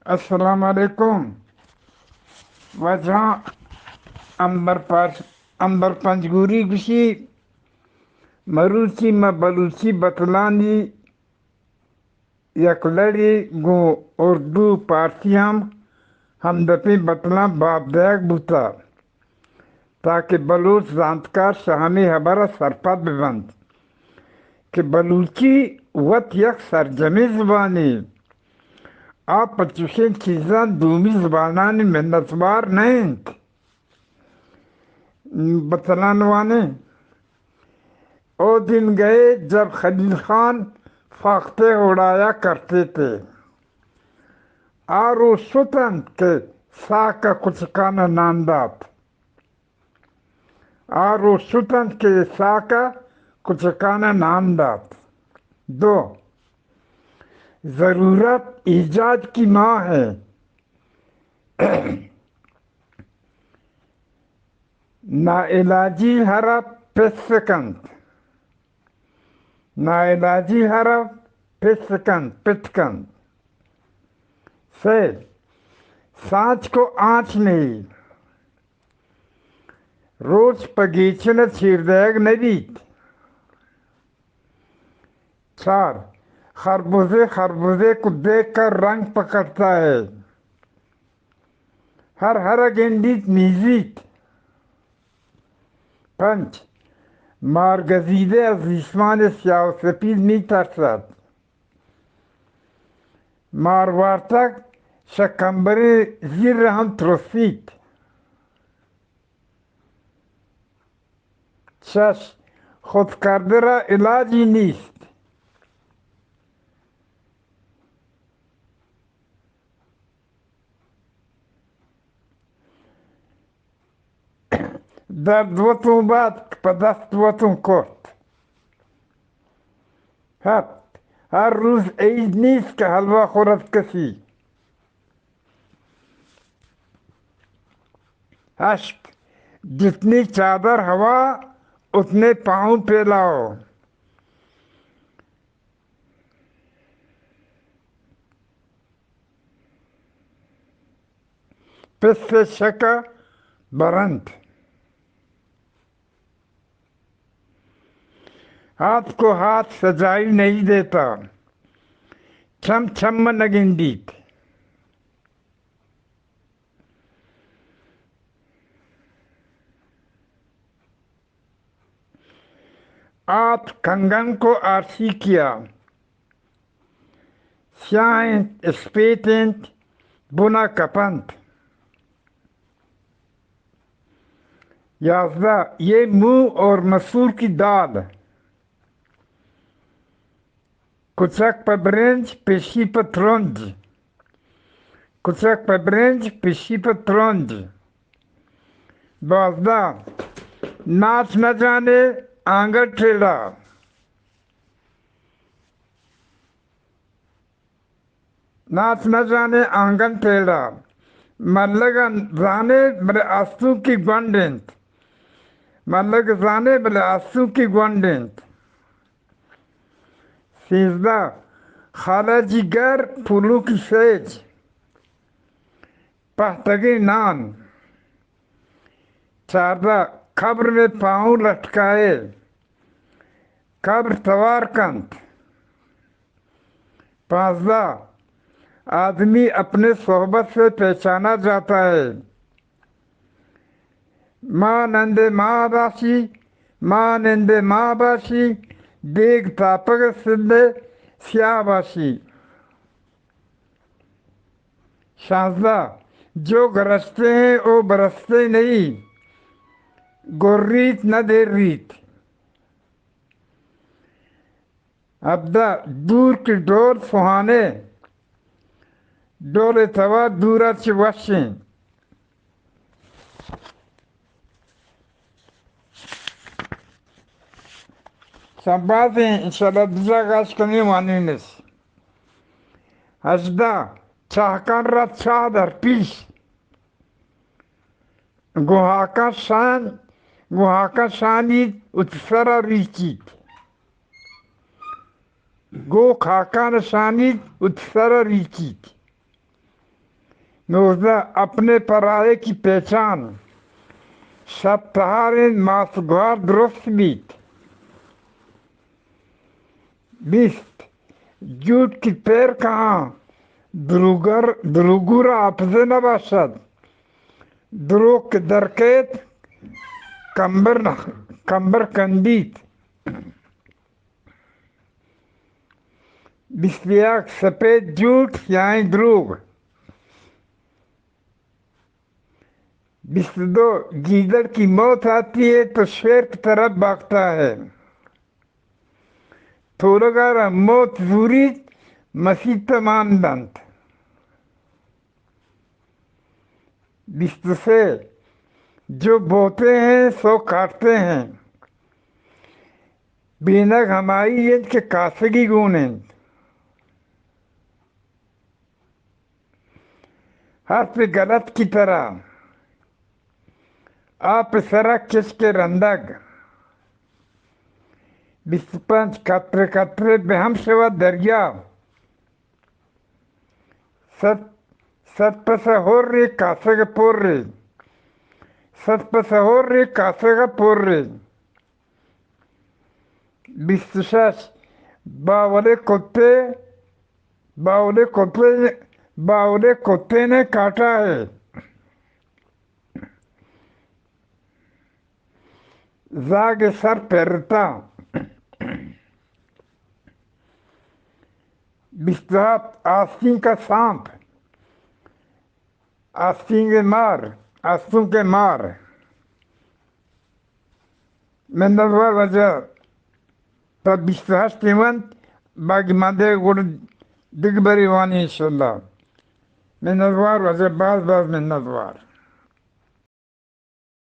السلام علیکم۔ واجہاں امبر پاش-، امبر پنجگوری گوشی، مروچی ما بلوچی بتلانی یک لڑے گوں اردو پارسی ہم ہمدپیں بتلاں باب دئیگ بوتہ۔ تاکہ بلوچ زانتکار شہ ہمے ہبر ء سرپد بہ بنت کہ بلوچی وت یک سرجمیں زبانے، آ پہ چشیں چیزاں دومی زبانانی منتوار نہ انت۔ بتلان وانیں، او دن گئے جب خلیل خان فاختے اڑایا کرتے تھے۔ آ روز شت انت کہ ساک ء کچکان ء نان دات۔ آ روز شت انت کہ ساک ء کچکان ء نان دات۔ دو، ضرورت ایجاد کی ماں ہے۔ ناعلاجی ہر ء پس کنت۔ ناعلاجی ہر ء پس کنت، پت کنت۔ سے، سانچ کو آنچ نہیں۔ روچ پہ گیچن ء چیر دئیگ نہ بیت۔ چار، خربزے خربزے کو دیکھ کر رنگ پکڑتا ہے۔ ہر ہر ء گندیت میزیت۔ پنچ، مار گزیدہ از زیسمان سیاہ و سپید می‌ترسد۔ مار وارتگ شہ کمبریں زیر ہم ترسیت۔ شش، خود کردہ را علاجی نیست۔ درد وتوں بات پہ دست وتوں کرت۔ ہفت، ہر روز عید نیست کہ حلوہ خورد کسی۔ ہشت، جتنی چادر ہوا اتنے پاؤں پھیلاؤ۔ پس شک برنت۔ ہاتھ کو ہاتھ سجائی نہیں دیتا۔ چم چم نہ گندیت۔ آت کنگن کو آرسی کیا۔ سیاہ انت، اسپیت انت، بنا کپنت۔ یازدہ، یہ مونگ اور مسور کی دال۔ کچک پہ برنج، پشی پہ ترنج۔ کچک پہ برنج، پشی پہ ترنج۔ دوازدہ، ناچ نہ جانے آنگل ٹیڑا۔ ناچ نہ جانے آنگن ٹیڑا۔ ملگ زانے بلے آسو کی گونڈ انت۔ ملگ زانے بلے آسو کی گونڈ انت۔ سیزدہ، خالہ جی گھر پھولوں کی سیج، پہتگیں نان۔ چاردہ، قبر میں پاؤں لٹکائے، قبر توار کنت۔ پانزدہ، آدمی اپنے صحبت سے پہچانا جاتا ہے۔ ماں نندے ماں باشی، ماں نندے ماں باشی، دیگ تاپگ سندے سیاہ باشی۔ شانزدہ، جو گرجتے ہیں وہ برستے نہیں، گریت نہ دیریت۔ ہبدہ، دور کہ ڈول سہانے، ڈول ءِ توار دور ءَ چہ وش انت۔ سمبازیں انشاءاللہ دو جاگہ اش کنیں وانینس۔ ہژدہ، چاہکان را چاہ در پیش۔ گوں ہاکاں شان، گوں ہاکاں شانیت وتی سر ءَ ریچیت۔ گوک ہاکان ءَ شانیت وتی سر ءَ ریچیت۔ نوزدہ، اپنے پرائے کی پہچان۔ شپ تہار انت، ماس گوار درست بیت۔ بیست، جوٹ کی پیر کہاں، دروگر، دروگو را اپزے نہ باشد۔ دروگ کہ درکیت، کمبر نہ، کمبر کندیت۔ بیست یک، سپید جوٹ یعنی دروگ۔ بیست دو، گیدڑ کی موت آتی ہے تو شیر کی طرح بھاگتا ہے۔ تورگا را موت زوریت، مسیت مان دنت۔ بیست و سے، جو بوتے ہیں سو کاٹتے ہیں۔ بینگ ہمائی انت کہ کاسگی گون انت۔ حرف غلط کی طرح۔ آپ سرا کشک رندگ۔ بیست و پنچ، قطرے قطرے بہ ہم شود دریا۔ صد، صد پس ہورے کاسگ پورے۔ صد پس ہورے کاسگ پورے۔ بیست و شش، باولے کتے، باولے کتے، باولے کتے نے کاٹا ہے۔ زاگ سر پرتا۔ بیست و ہفت، آستین کا سانپ۔ آستین کے مار، آستون کے مار۔ منتوار واجہ، تا بیست و ہشت ونت، باقی ماندے گڑ دگہ بری وانی انشاءاللہ۔ منتوار واجہ، باز باز منتوار۔